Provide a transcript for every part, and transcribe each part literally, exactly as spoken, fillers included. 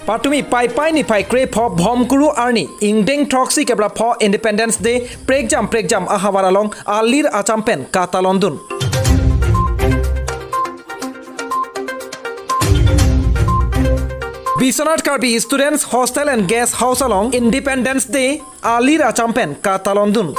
Patumi Paipai niphai krepho Bhomkuru arni ingdeng throksi kep ra pho Independence Day prekjam prekjam ahavar along alir acham pen katalondun. Biswanath Karbi Students Hostel and Guest House along Independence Day alir acham pen katalondun.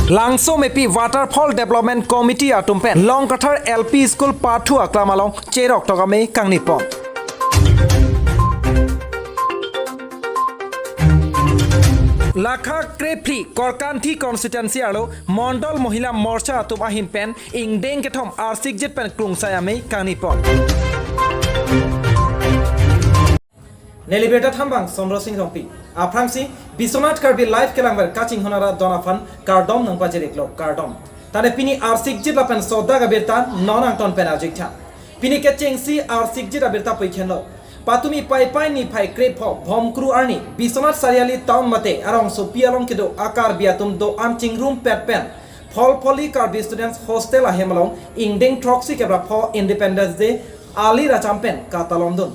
Langsomepi Waterfall Development Committee atum pen Longkathar L P School pathu aklam along cherok tok amei kangnipon. Lakha krephli Korkanthi constituency arlo Mondol Mohila Morcha atum ahin pen ingdeng kethom arsikjit pen klungsai amei kangnipon. Neli birta thambang Sondro Sing Rongpi. Aphrangsi Biswanath Karbi Live kelangver kachinghon arat don aphan kardom nangpajir-iklo, kardom. Tane pini arsikjit lapen sodak abirta non angton pen arju-iktha. Pini kechengsi arsikjit abirta puikheno. Patumi Paipai niphai krepho Bhomkuru arni Biswanath Sariali town mate arongsopi along kedo a-Karbi atum do-an chingrumpet pen Pholpholi Karbi Students Hostel ahem along ingdeng throksi kep ra pho Independence Day alir acham pen katalondun.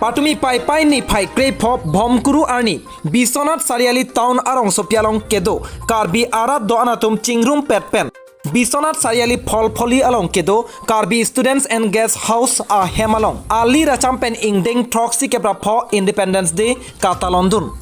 Patumi Paipai niphai krepho Bhomkuru arni Biswanath Sariali town arongsopi along kedo Karbi arat do-an atum chingrumpet pen Biswanath Sariali Pholpholi along kedo Karbi Students and Guest House ahem along alir acham pen ingdeng throksi kep ra pho Independence Day katalondun.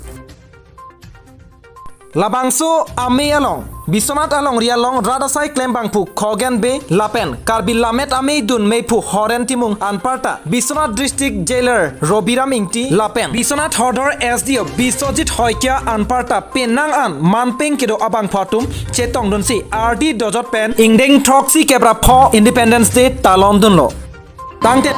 Labangso amei along Biswanath alongri along rat asai klembangphu Khogen Bey lapen Karbi Lammet Amei dun meiphu Horen Timung anparta Biswanath District Jailer Robiram Ingti lapen Biswanath Hodor S D O Biswajit Saikia anparta penang an manpeng kedo abangphu atum chetongdunsi ardi dojot pen ingdeng throksi kep ra pho Independence Day talondunlo. Tangte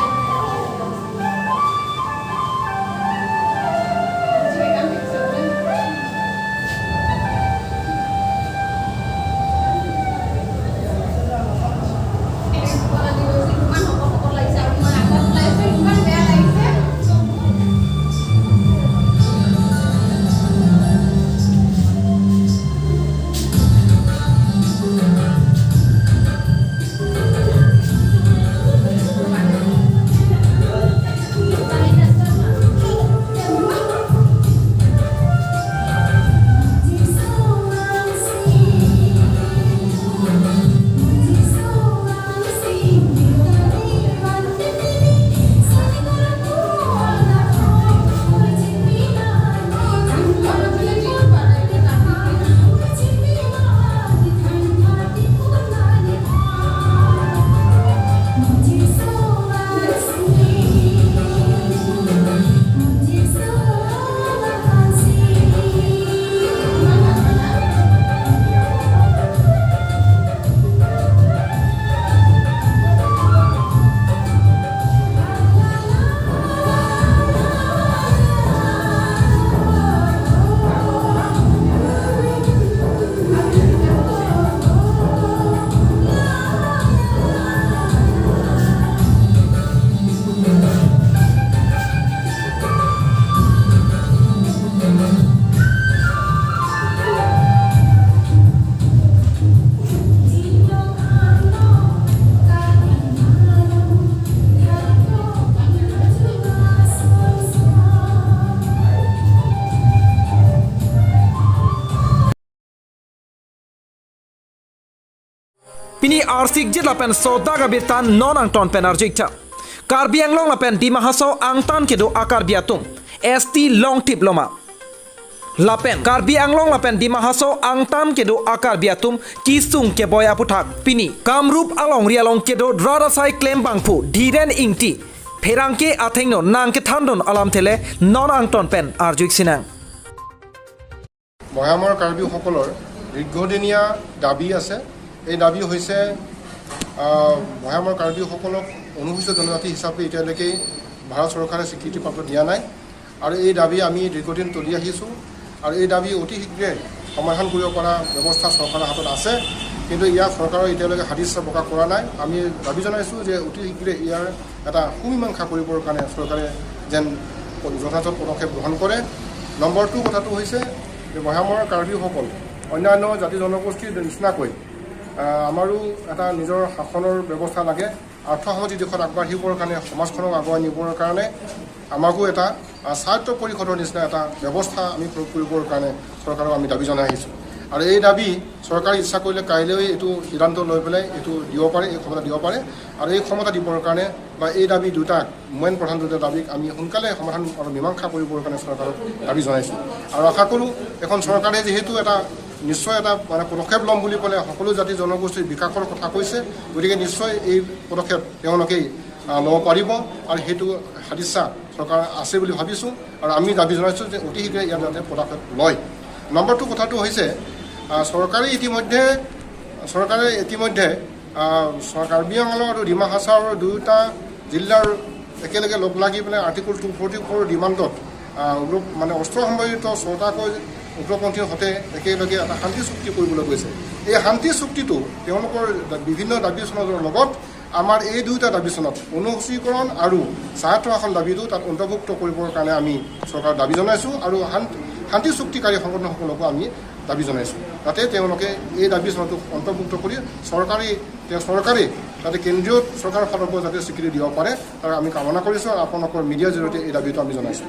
pini arsikjit lapen sodak abirta non angton pen arju-iktha. Karbi Anglong lapen Dima Hasao angtan kedo a-Karbi atum S T longtip loma? Lapen Karbi Anglong lapen Dima Hasao angtan kedo a-Karbi atum kesung keboi aputhak pini Kamrup alongri along kedo rat asai klembangphu Dhiren Ingti pherangke athengno nangkethandun alamthe le non angton pen arju-ik sinang. ভৈয়ামৰ কাৰ্বিসকলৰ দীৰ্ঘদিনীয়া দাবী আছে। এই দাবী হৈছে, আহ, ভৈয়ামৰ কাৰ্বিসকলক অনুসূচিত জনজাতি হিচাপে এতিয়ালৈকে ভাৰত চৰকাৰে স্বীকৃতিপত্ৰ দিয়া নাই। আৰু এই দাবী আমি দীৰ্ঘদিন তুলি আহিছোঁ। আৰু এই দাবী অতি শীঘ্ৰে সমাধান কৰিব পৰা ব্যৱস্থা চৰকাৰৰ হাতত আছে। কিন্তু ইয়াক চৰকাৰে এতিয়ালৈকে সাদিশ্য প্ৰকাশ কৰা নাই। আমি দাবী জনাইছোঁ যে অতি শীঘ্ৰে ইয়াৰ এটা সুমীমাংসা কৰিবৰ কাৰণে চৰকাৰে যেন যথাযথ পদক্ষেপ গ্ৰহণ কৰে। নম্বৰ টু কথাটো হৈছে যে ভৈয়ামৰ কাৰ্বিসকল অন্যান্য জাতি জনগোষ্ঠীৰ নিচিনাকৈ, আহ, আমাৰো এটা নিজৰ শাসনৰ ব্যৱস্থা লাগে। আৰ্থ সামাজিক দিশত আগবাঢ়িবৰ কাৰণে, সমাজখনক আগুৱাই নিবৰ কাৰণে আমাকো এটা, আহ, স্বায়ত্ত পৰিষদৰ নিচিনা এটা ব্যৱস্থা আমি প্ৰয়োগ কৰিবৰ কাৰণে চৰকাৰক আমি দাবী জনাই আহিছোঁ। আৰু এই দাবী চৰকাৰে ইচ্ছা কৰিলে কাইলৈ এইটো সিদ্ধান্ত লৈ পেলাই এইটো দিব পাৰে, এই ক্ষমতা দিব পাৰে। আৰু এই ক্ষমতা দিবৰ কাৰণে বা এই দাবী দুটা, মোমেন প্ৰধান দুটা দাবীক আমি সোনকালে সমাধান আৰু মীমাংসা কৰিবৰ কাৰণে চৰকাৰক দাবী জনাইছোঁ। আৰু আশা কৰোঁ, এখন চৰকাৰে যিহেতু এটা নিশ্চয় এটা মানে পদক্ষেপ ল'ম বুলি ক'লে, সকলো জাতি জনগোষ্ঠীৰ বিকাশৰ কথা কৈছে, গতিকে নিশ্চয় এই পদক্ষেপ তেওঁলোকেই, আহ, ল'ব পাৰিব আৰু সেইটো সদিচ্ছা চৰকাৰ আছে বুলি ভাবিছোঁ। আৰু আমি দাবী জনাইছোঁ যে অতি শীঘ্ৰে ইয়াত যাতে পদক্ষেপ লয়। নম্বৰ টু কথাটো হৈছে, আহ, চৰকাৰে ইতিমধ্যে, চৰকাৰে ইতিমধ্যে, আহ, চ-, কাৰ্বি আংলং আৰু ডিমা হাছাও দুয়োটা জিলাৰ একেলগে লগ লাগি পেলাই আৰ্টিকল টু ফৰ্টি ফ'ৰ ডিমাণ্ডত, আহ, উগ্ৰ, মানে অস্ত্ৰ সম্বলিত ছটাকৈ উগ্ৰপন্থীৰ সৈতে একেলগে এটা শান্তি চুক্তি কৰিবলৈ গৈছে। এই শান্তি চুক্তিটো তেওঁলোকৰ বিভিন্ন দাবী চনদৰ লগত আমাৰ এই দুয়োটা দাবী চনদ, অনুসূচীকৰণ আৰু স্বায়ত্তশাসন দাবীটো তাত অন্তৰ্ভুক্ত কৰিবৰ কাৰণে আমি চৰকাৰক দাবী জনাইছোঁ আৰু শান-, শান্তি চুক্তিকাৰী সংগঠনসকলকো আমি দাবী জনাইছোঁ, যাতে তেওঁলোকে এই দাবী চনদটো অন্তৰ্ভুক্ত কৰি চৰকাৰী, তেওঁ চৰকাৰে যাতে কেন্দ্ৰীয় চৰকাৰৰ ফালৰ পৰা যাতে স্বীকৃতি দিব পাৰে, তাৰ আমি কামনা কৰিছোঁ আৰু আপোনালোকৰ মিডিয়াৰ জৰিয়তে এই দাবীটো আমি জনাইছোঁ।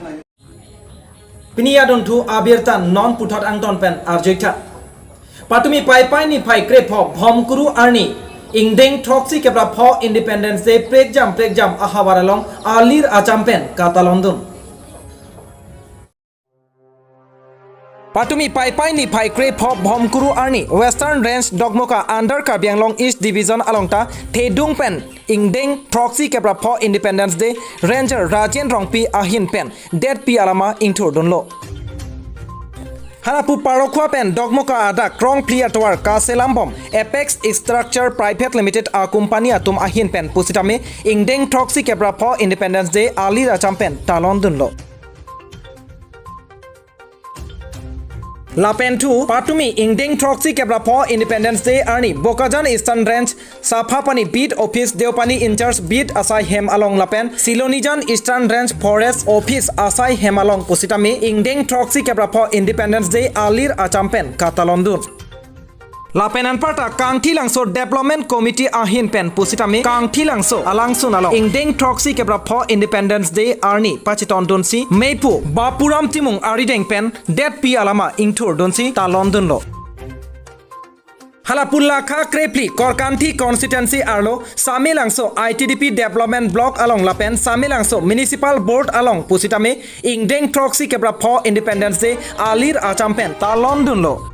Pini adunthu abirta non puthot angton pen arjuitha. Patumi Paipai niphai krepho Bhomkuru arni ingdeng throksi kepra pho Independence Day prekjam prekjam ahavar along alir acham pen katalondun. Patumi Paipai niphai krepho Bhomkuru arni Western Range Dokmoka under Karbi Anglong East Division along ta thedung pen ingdeng throksi kepra pho Independence Day Ranger Rajen Rongpi ahin pen detpi alama ingthurdunlo. Halapu Parokhuwa pen Dokmoka adak krongphli atovar kaselam bom Apex Structure Private Limited a company atum ahin pen pusitame ingdeng throksi kepra pho Independence Day alir acham pen talondunlo. Lapen thu patumi ingdeng throksi kepra pho Independence Day arni Bokajan Eastern Range Saphapani Beat Office Deopani in-charge beat asai hem along lapen Silonijan Eastern Range Forest Office asai hem along pusitame ingdeng throksi kepra pho Independence Day alir acham pen katalondun. Lapen anparta Kangthilangso Development Committee ahin pen pusitame Kangthilangso alangsun along ingdeng throksi kepra pho Independence Day arni pachetondunsi meipu Bapuram Timung arideng pen detpi alama ingthurdunsi talondunlo. Halapu Lakha krephli Korkanthi constituency arlo Samelangso I T D P Development Block along lapen Samelangso Municipal Board along pusitame ingdeng throksi kepra pho Independence Day alir acham pen talondunlo.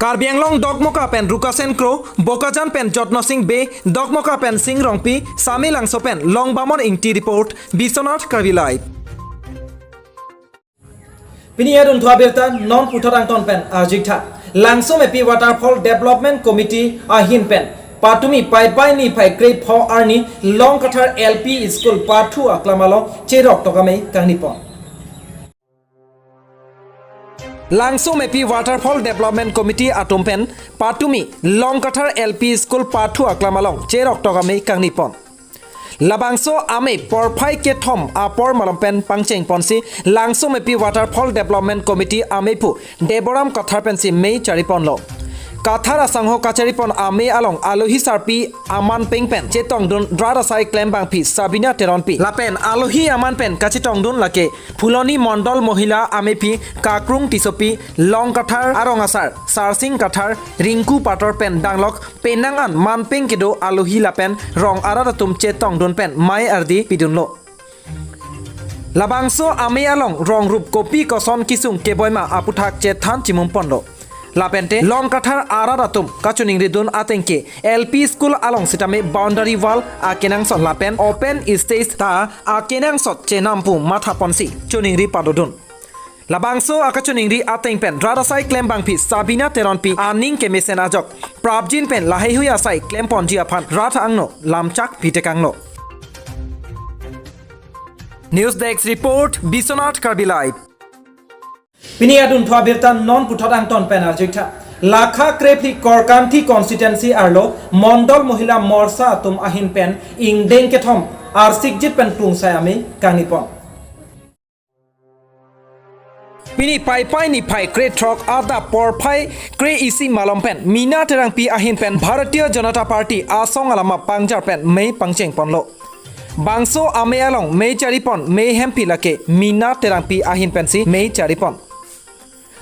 Karbi Anglong Dokmoka pen Rukasen Kro, Bokajan pen Jotnosing Bey, Dokmoka pen Sing Rongpi, Samelangso pen Longbamon Ingti report, Biswanath Karbi Live. Pini adunthu abirta non puthot angton pen arjuitha. Langsomepi Waterfall Development Committee ahin pen patumi Paipai niphai krepho arni Longkathar L P School pathu aklam along cherok tokame kangnipon. Langsomepi Waterfall Development Committee atum pen patumi Longkathar L P School pathu aklam along cherok tokame kangnipon. Labangso amei porphai kethom apor malom pen pangchengponsi Langsomepi Waterfall Development Committee ameiphu Deboram Kathar pensi mei chariponlo. Kathar asangho kacharipon amei along alohi sarpi aman peng pen chetongdun rat asai klembangpi Sabina Teronpi. Lapen alohi aman pen kachetongdun lake Phuloni Mondol Mohila ameiphi Kakrung Tissopi, Longkathar arong asar Sarsing Kathar, Rinku Pator pen danglok penang an manpeng kedo alohi lapen rong arat atum chetongdun pen mei ardi pidunlo. Labangso amei along rong rup kopi koson kisung keboima aputhak chethan chimumponlo. Lapente Longkathar arat atum kachiningridun atengke L P school along sitame boundary wall akenangsot lapen open stage ta akenangsot chenam pu mathaponsi chiningri padodun. Labangso akachiningri ateng pen rat asai klembangpi Sabina Teronpi aning kemesen ajok prapjin pen laheihui asai klemponji aphan rat angno lamchak pitekanglo. News Desk Report, Biswanath Karbi Live. Pini adunthu abirta non puthot angton pen arjuitha. Lakha krephli Korkanthi constituency arlo Mondol Mohila Morcha atum ahin pen ingdeng kethom arsikjit pen pungsai amei kangnipon. Pini Paipai niphai krethrok adap porphai kre-isi malom pen Meena Terangpi ahin pen Bharatiya Janata Party asong alama pangjar pen mei pangcheng ponlo. Bangso amei along mei chari pon mei hemphi lake Meena Terangpi ahin pensi mei chari pon.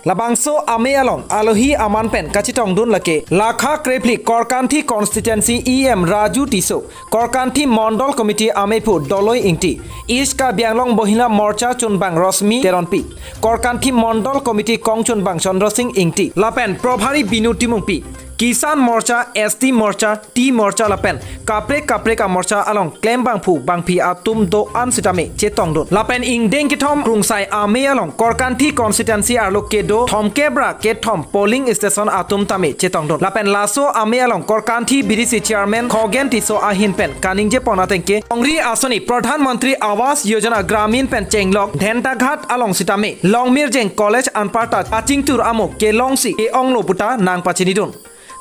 Labangso amei along alohi aman pen kachetongdun lake lakha krephli Korkanthi constituency E M Raju Tisso, Korkanthi Mondol Committee ameiphu Doloi Ingti, East Karbi Anglong Mohila Morcha chunbang Rosmi Teronpi, Korkanthi Mondol Committee kongchunbang Chandra Sing Ingti, lapen Probhari Binu Timungpi, Kisan Morcha, S T Morcha, Tea Morcha lapen kaprek kaprek amorcha along klembangphu bangphi atum do-an sitame chetongdun. Lapen ingdeng kethom krungsai amei along Korkanthi constituency arlo kedo thomkep ra kethom polling station atum tame chetongdun. Lapen laso amei along Korkanthi B D C chairman Khogen Tisso ahin pen kaningje pon atengke, Congress asoni Pradhan Mantri Awas Yojana Gramin pen chenglok Dhentaghat along sitame Longmirjeng College anparta achingthur amo kelongsi ke-onglo puta nangpachinidun.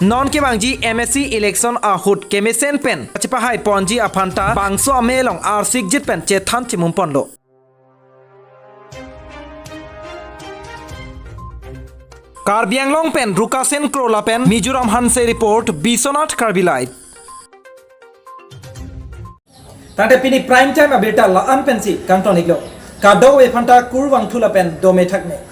Non kevangji M A C election ahut kemesen pen chepahai ponji aphanta bangso amei along arsikjit pen chethan chimum ponlo. Karbi Anglong pen Rukasen Kro lapen Mizoram Hanse report, Biswanath Karbi Live. Tangte pini prime time abirta la-an pensi kangton iklo. Kadokave aphanta kurvangthu lapen dome thakme.